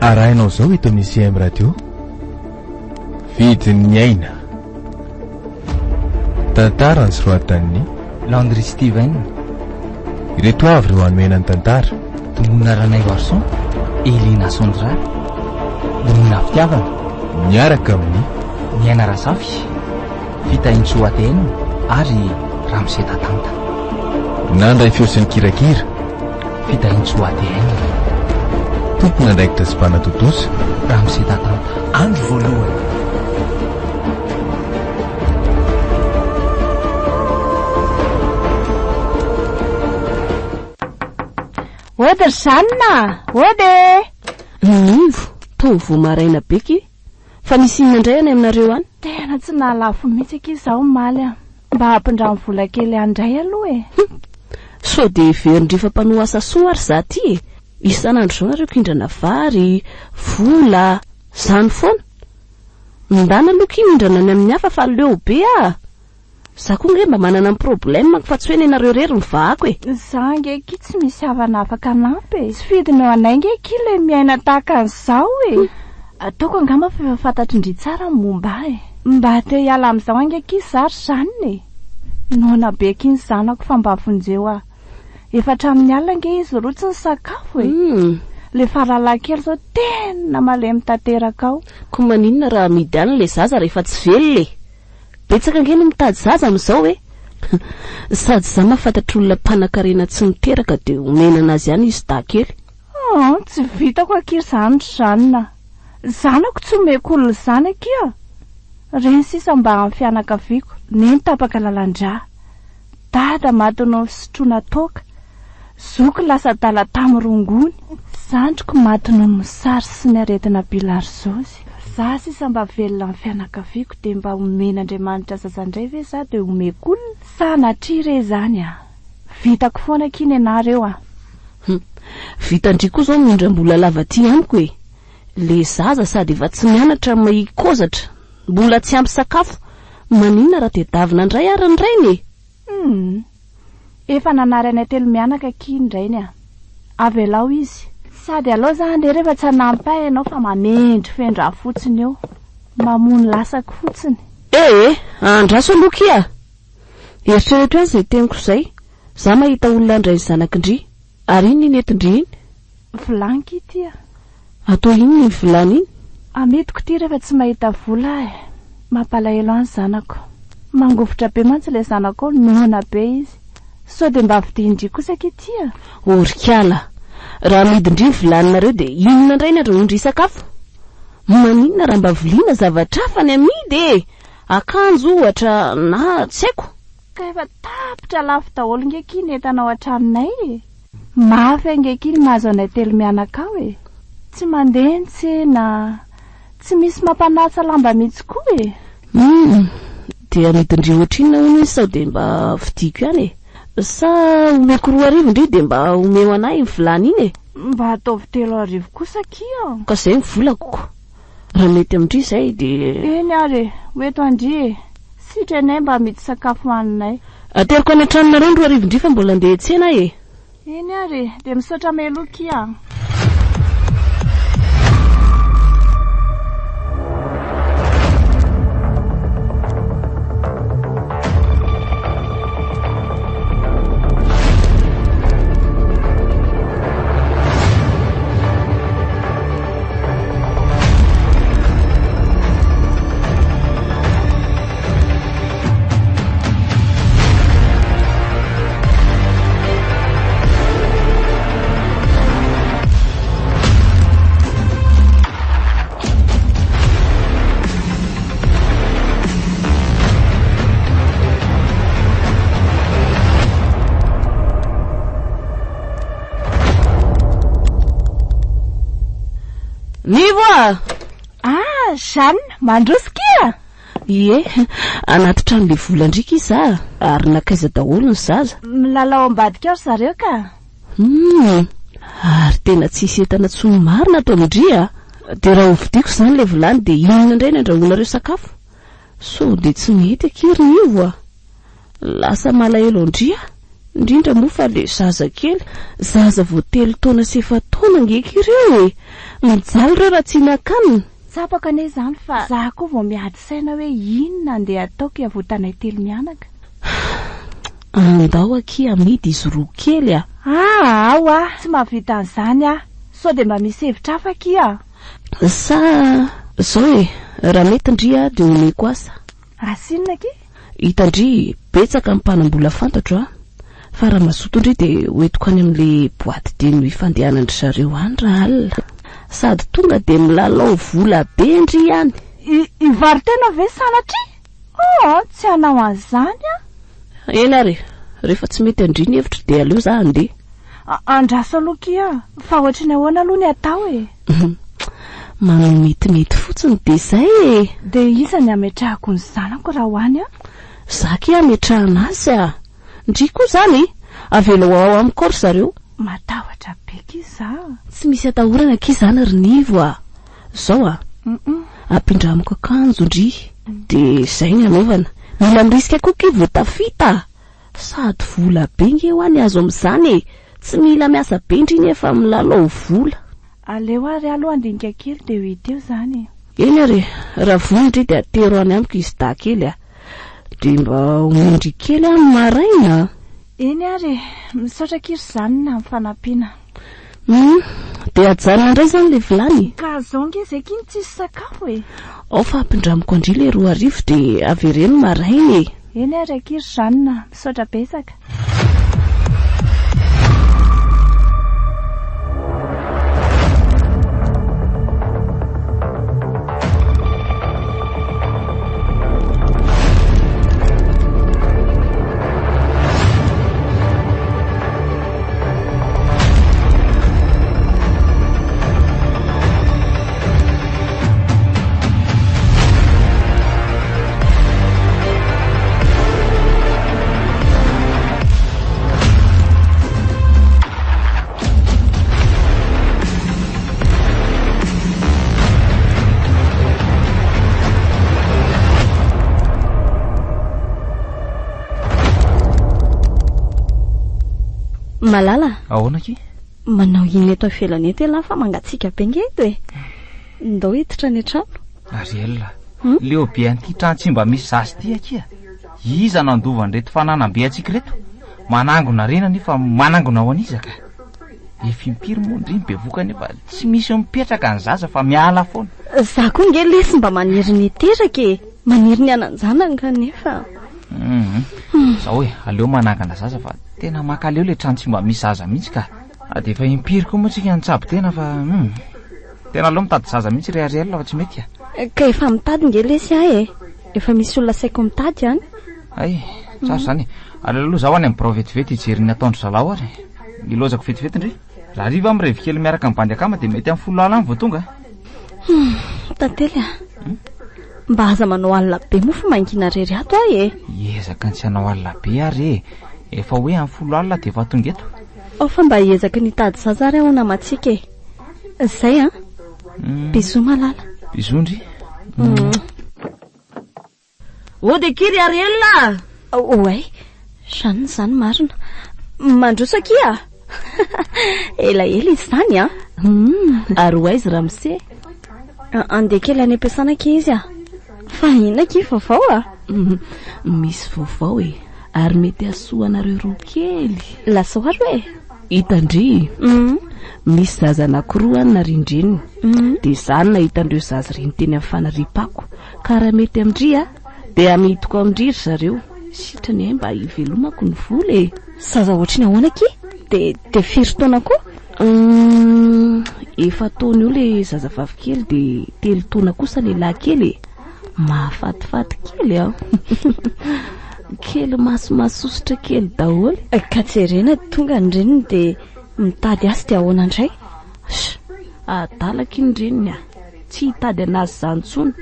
Arahinao izao eto amin'ny CM Radio. Vidin'ny aina. Tantara nosoratan'i Landry Steven. Ireto avy ireo hanomena ny tantara. Domona Ranaivoarison, Elina Sandra, Domona Fitiavana. Miaraka amin'ny. Niaina Razafy, Fitahintsoa ADN ary Ramose Tatanta. Nandray feo sy nikirakira. Fitahintsoa ADN. Tompon'andraikitra sy mpanatontosa. Ramose Tatanta. Andro voalohany. Ody ry Jeanne a! Ody e! Nivo, toa vao maraina be ky. Fa misy inona indray any aminareo any? Tena tsy nahalafo mihitsy akia izaho omaly a! Mba ampindramo vola kely any indray aloha e! Hum! Sao dia heverin-dry fa mpanoa asa soa ary izaho ity e! Isan'andro izao nareo kindrana vary, vola, izany foana. Mindana aloha ky mindrana any amin'ny hafa fa leo be aho. Za koa nge mba manana ny problème-ko fa tsy hoe nenareo irery no vahako e! Za nge akia tsy misy havana afaka hanampy e! Tsy fidiny ho anay nge akia ilay miaina tahaka an'izao e! Ataoko angamba fa efa fantatry ndry tsara ny momba ahy e! Mba te hiala amin'izao ange akia za ry Jeanne e! Noana be akia ny zanako fa mba vonjeo aho! Efa hatramin'ny alina ange izy roa tsy nisakafo e! Ilay faralahy kely izao tena malemy tanteraka ao. Ko maninona raha amidy any ilay zaza rehefa tsy velona e! Betsaka ange ny mitady zaza amin'izao e! Sady za mahafantatra olona mpanakarena tsy miteraka dia omena anazy ihany izy dahy kely. Aa, tsy vitako akia izany ry Jeanne a! Zanako tsy omeko olona izany akia! Reny sisa mba amin'ny fianakaviako, neny tapaka lalan-drà. Dada maty noho ny fisotroana toaka. Zoky lasa adala tamin'ny rongony. Zandriko maty noho ny mosary sy ny aretina bilarzôzy. Za sisa mba velona amin'ny fianakaviako dia mba omen'Andriamanitra zaza indray ve za dia omeko olona? Sanatria re izany a! Vitako foana akia nenah reo a! Hum! Vitan-dry koa zao mindram-bola lava aty amiko e! Le zaza sady efa tsy mianatra mahia kozatra, mbola tsy ampy sakafo, maninona raha tedavina indray ary ny rainy e! Hum! Efa nanary anay telomianaka akia ny rainy a! Avelao izy. Sady alao za andeha rehefa tsy hanampy ahy ianao fa mamendrofendro ahy fotsiny eo. Mamono lasako fotsiny. Eh eh! Andraso aloha kia! Eritrereto ihany izay teniko izay. Za mahita olona handray ny zanak'ndry. Ary inona iny entin-dry iny? Vilany ity ity a! Atao inona iny vilany iny? Amidiko ity rehefa tsy mahita vola aho e! Mampalahelo ahy ny zanako. Mangovitra be mantsy ilay zanako ao, noana be izy. Sao dia mba vidian-dry kosa akia ity a! O ry kala! Raha amidin-dry ny vilaninareo dia inona indray ny andrahoin-dry sakafo? Maninona raha mba viliana zavatra hafa ny amidy e! Akanjo ohatra na tsy haiko. Ka efa tapitra lafo daholo nge ki ny entana ao an-tranonay e! Mafy ange ki ny mahazo anay telo mianaka ao e! Tsy mandeha ny tsena, tsy misy mampanatsa lamba mihitsy koa e! Humm! Dia amidin-dry ohatrinona hono izy sao dia mba vidiako ihany e! Sa omeko 2000 ndry dia mba omeo anah iny vilany iny e! Mba ataovy 3000 kosa akia a! Ka izay ny volako ko! Raha mety amin-dry izay dia. Eny ary e! Ho eto an-dry e! Sitranay mba amidy sakafo hohaninay. Ateriko any an-tranonareo ny 2000 ndry fa mbola andeha hiantsena aho e! Eny ary e! Dia misaotra mialoha kia a! Nivo a! Ah, Jeanne, mandroso kia! Ie, anaty trano le volan-driaka izy za, ary nankaiza daholo ny zaza? Milalao ambadika ao ry zareo ka! Hum, ary tena tsisy entana tsony marina ato amin-dry a! Dia raha hovidiako izany ilay vilany dia inona indray ny andrahoanareo sakafo? Sao dia tsy mety akia ry Nivo a! Lasa malahelo an-dry aho. Indrindra moa fa le zaza kely, zaza vao telo taona sy efa-taona ange akia ireo e! Mijaly ireo raha tsy hihinan-kanina. Tsapako anie izany fa za koa vao miady saina hoe inona andeha ataoko hiavotanay telo mianaka. Andao akia amidy izy roa kely a! Aa ao ah! Tsy mahavita an'izany aho. Sao dia mba misy hevitra hafa akia? Sa zao e, raha mety ndry a dia omeko asa. Asa inona akia? Hita ndry, betsaka ny mpanam-bola fantatro a! Fa raha mazoto ndry dia hoentiko any amin'ilay boite de nuit fandehanan-dry zareo any rahalina. Sady tonga dia milalao vola be ndry any. Hivaro-tena ve sanatria? Oh, tsy hanao an'izany aho. Eny ary e, rehefa tsy mety an-dry ny hevitro dia aleo za handeha. Andraso aloha kia, fa ohatry ny ahoana aloha ny atao e? Manao metimety fotsiny dia izay e! Dia iza ny hametrahako ny zanako raha ho any an? Za kia hametrahana azy a! Ndry koa izany e! Avelao ao amiko ao ry zareo. Matahotra be kia za. Tsy misy atahorana akia izany ry Nivo a! Zao a! Ampindramiko akanjo ndry dia izay ny anaovana. Mila mirisika koa ki vao tafita a! Sady vola be nge hoa ny azo amin'izany e! Tsy mila miasa be ndry nefa milalao vola. Aleo ary aloha handinika kely dia ho hita eo izany e! Eny ary e! Raha vonona ndry dia atero any amiko izy dahy kely a! Dia mba omeo ndry kely aho ny maraina a! Eny ary e! Misaotra akia ry Jeanne amin'ny fanampiana. Hum, dia ajanona indray izany ilay vilany e! Ka zao nge zay ky no tsisy sakafo e! Ao fa ampindramiko an-dry ilay 2000 dia avereno maraina e! Eny ary akia ry Jeanne, misaotra betsaka. Malala. Ahoana akia? Manao inona eto ivelany eto ialahy fa mangatsiaka be nge eto e. Ndao hiditra any an-trano. Ariel, hmm? leo be an'ity trano tsy mba misy zaza ity akia. Iza no handova an'ireto fananam-be antsika ireto? Manangona harena nefa manangona ho an'iza ka? Efa impiry moa ndry ny bevoka nefa tsy misy mipetraka ny zaza fa miala foana. Za koa nge lesy mba maniry ny hiteraka e! Maniry ny hanan-janaka nefa. Hum. Zao e, aleo manangana zaza fa tena mankaleo le trano tsy mba misy zaza mihitsy ka. Dia efa impiry koa moa tsika nitsabo tena fa hum. Tena aleo mitady zaza mihitsy ry Ariel fa tsy mety a. Ka efa mitady nge lesy ahy e. Efa misy olona saiko mitady any. Hay, tsara izany e. Aleo aloha zaho any amin'ny birao vetivety hijery ny ataon-dry zalahy ary. Ilaozako vetivety ndry. Raha hariva aho mirevy kely miaraka amin'ny bandy akama dia mety amin'ny folo alina any vao tonga. Hum, Tantely a. Hmm? Mba aza manao alina be moa fa mangina rery ato aho e. Hiezaka ny tsy hanao alina be ary e. Efa hoe amin'ny folo alina dia efa tonga eto. Ao fa mba hiezaka ny hitady zaza ary aho namantsika e. Zay an. Hmm. Bisous malala. Bisous ndry. Hmm. Ody akia ry Ariel a! Oay, Jeanne izany marina. Mandroso akia! Elaela izy izany an! Hum, ary ho aiza ramose? Andeha kely any am-piasana akia izy a! Fa inona akia vaovao a? Misy vaovao e! Ary mety hahasoa anareo roa kely. Lazao ary hoe? Hitan-dry? Misy zaza anankiroa any narindrininy. Dia izaho no nahita an'ireo zaza ireny teny amin'ny fanariam-pako. Ka raha mety amin-dry a, dia amidiko amin-dry ry zareo. Sitrany ahy mba hivelomako ny vola e. Zaza ohatry ny ahoana akia? Dia dia firy taona koa? Hum, efa-taona eo ilay zazavavy kely dia telo taona kosa lehilahy kely e. Mahafatifaty kely an. Kely masomasosotra kely daholo. Ka jerena tonga ny reniny dia mitady azy dia ahoana indray? Sh! Adala akia ny reniny a. Tsy hitady anazy izany intsony.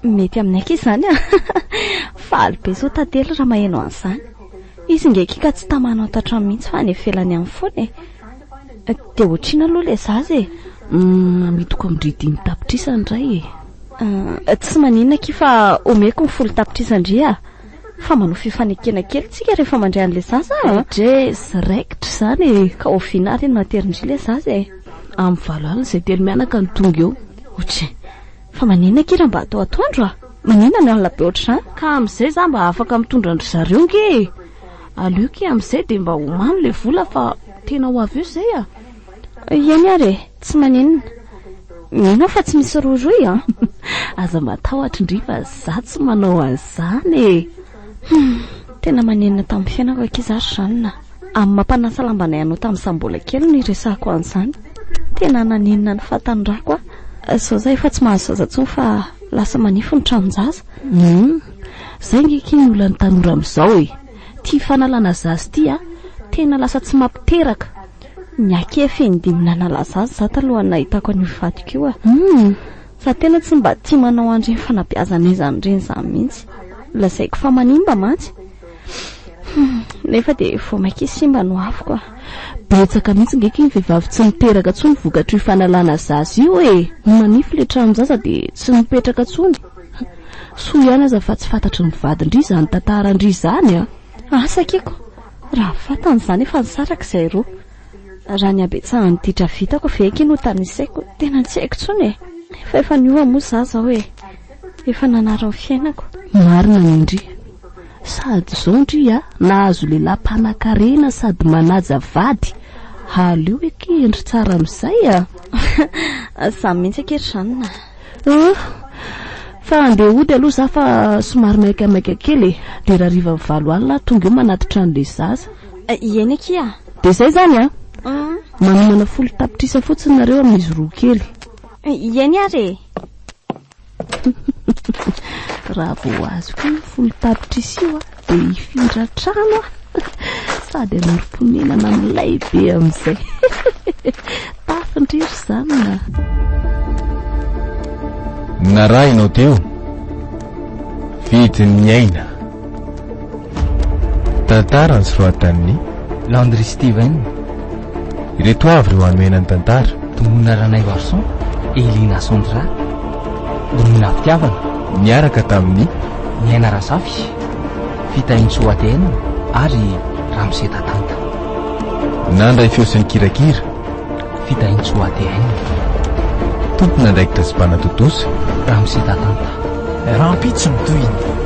Mety aminay akia izany a! Faly be izao Tantely raha maheno an'izany. Izy nge akia ka tsy tamana ao an-trano mihitsy fa any ivelany any foana e. Dia ohatr'inona aloha ilay zaza e? Humm, amidiko amin-dry dimy tapitrisa ny iray e. Tsy maninona akia fa omeko ny folo tapitrisa ndry a! Fa manao fifanekena kely tsika rehefa mandray an'ilay zaza a! Dres, raikitra izany e! Ka oviana ary no aterin-dry ilay zaza e? Amin'ny 8 alina izay telo mianaka no tonga eo. Otry! Fa maninona akia raha mba atao atoandro a? Maninona no alina be ohatr'izany? Ka amin'izay za mba afaka mitondra an-dry zareo nge e! Aleo akia amin'izay dia mba omano ilay vola fa tena ho avy eo izay a! Eny ary e, tsy maninona. Mino aho fa tsy misy rohirohy an! Aza matahotra ndry fa za tsy manao an'izany e! Hum, tena manenina tamin'ny fiainako ankizy ary Jeanne a! Amin'ny maha mpanasa lambanay anao tamin'izaho mbola kely no iresahako an'izany. Tena nanenina ny fahatanorako aho. Izao izaho efa tsy mahazo zaza intsony fa lasa manify ny tranon-jaza. Hum, izay ange akia ny olan'ny tanora amin'izao e! Ity fanalana zaza ity a, tena lasa tsy mampiteraka. Niaky efa in-dimy nanala zaza za talohan'ny nahitako an'io vadiko io a. Humm. Za tena tsy mba tia manao an'ireny fanabeazana izany ireny izany mihitsy. Lazaiko fa manimba mantsy. Humm. Nefa dia vao mainka simba no avoko a. Betsaka mihitsy nge ky ny vehivavy tsy niteraka tsony vokatr'io fanalana zaza io e! Manify le tranon-jaza dia tsy mipetraka tsony. Soa ihany aza fa tsy fantatry ny vadin-dry izany tantaran-dry izany a! Asa akiko, raha fantany izany efa nisaraka izay roa. Raha ny habetsahan'ny ditra vitako ve akia no tanisaiko, tena tsy haiko intsony e! Fa efa niova moa izaho izao e! Efa nanary ny fiainako. Marina ny ndry. Sady izao ndry a, nahazo lehilahy mpanakarena sady manaja vady, aleo akia hendry tsara amin'izay a! Izany mihitsy akia ry Jeanne a! Aa! Fa andeha hody aloha za fa somary maikamaika kely e! Dia rahariva amin'ny 8 alina aho tonga eo manatitra an'ilay zaza. Eny akia a! Dia izay izany an! Manomana 10 tapitrisa fotsiny nareo amin'izy roa kely. Eny ary e! Raha vao azoko io 10 tapitrisa io dia hifindra trano aho. Sady hanorim-ponenana milay be amin'izay. Tafindry ry izany na. Narahinao teo. Vidin'ny aina. Tantara nosoratan'ny Landry Steven. Ireto avy ireo hanohena ny tantara. Domona Ranaivoarison, Elina Sandra, Domina Fitiavana. Niaraka tamin'ny Niaina Razafy, Fitahiantsoa ADN ary Ramose Tatanta. Nandray feo sy nikirakira. Fitahiantsoa ADN. Tompon'andraikitra sy mpanatontosa. Ramose Tatanta. Rahampitso ny tohiny.